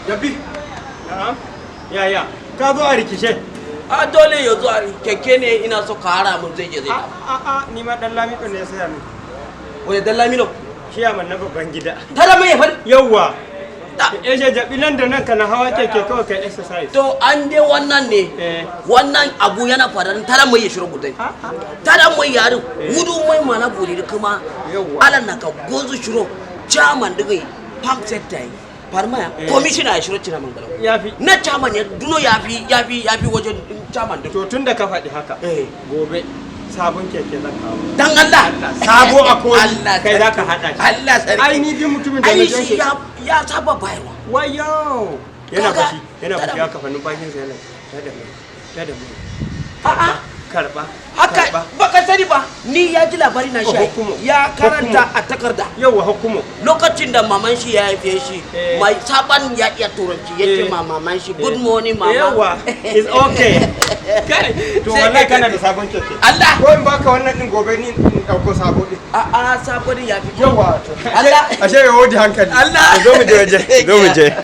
Yabi. Na'am. Yaya, ka zo a rikice. A dole ya zo a keke ne, ina so ka hara mun, zai je zai A dawo. a a, ni ma dan Lamido ne ya saya min. Wani dan Lamino? Ciyaman na babban gida. Tara mai fal. Yawwa. Ta. Ya ce jabi nan da nan kana hawa keke kawai kai exercise. To an dai wannan ne. Wannan abu yana faruwa tara mai ya shiru gudai. A a. Tara mai yarin wudu mai mana buri kuma. Yawwa. Ala na ka gozu shiro chairman diga park sector yi. Farmaya commissioner ya shiro chairman galau. Yafi. Na chairman ya duno yafi yafi yafi wajen chairman din. To tun da ka faɗi haka, gobe sabon keke zan kawo. Dan Allah. Sabo a koli. Allah Kai za ka sarki. haɗa shi. Allah sarki. Ai ni duk mutumin da Ai na gan shi shi. ya saba bayarwa. Wayo. Yana Kaga- fashi, yana fashi Tara- haka fa, numfashinsa yana tada mai, tada mai. A'a. Karba. Haka Karba. baka sani ba, ni ya ji labari na shi ai. Hukumu. Ya karanta Hukumu. a takarda. Yawwa, hukumu. Lokacin da maman shi ya haife shi, mai saban ya iya turanci, ya ce ma maman shi, "Good morning, mama." Yawwa, it's okay. Kai, to Sai wallahi ka kana da sabon keke. Allah. Ko in baka wannan din gobe, ni in dauko sabo din. A a, sabon ya fi. Yawwa, to. Allah. Ashe ya wodi hankali. Allah. Zo mu je waje. Zo mu je.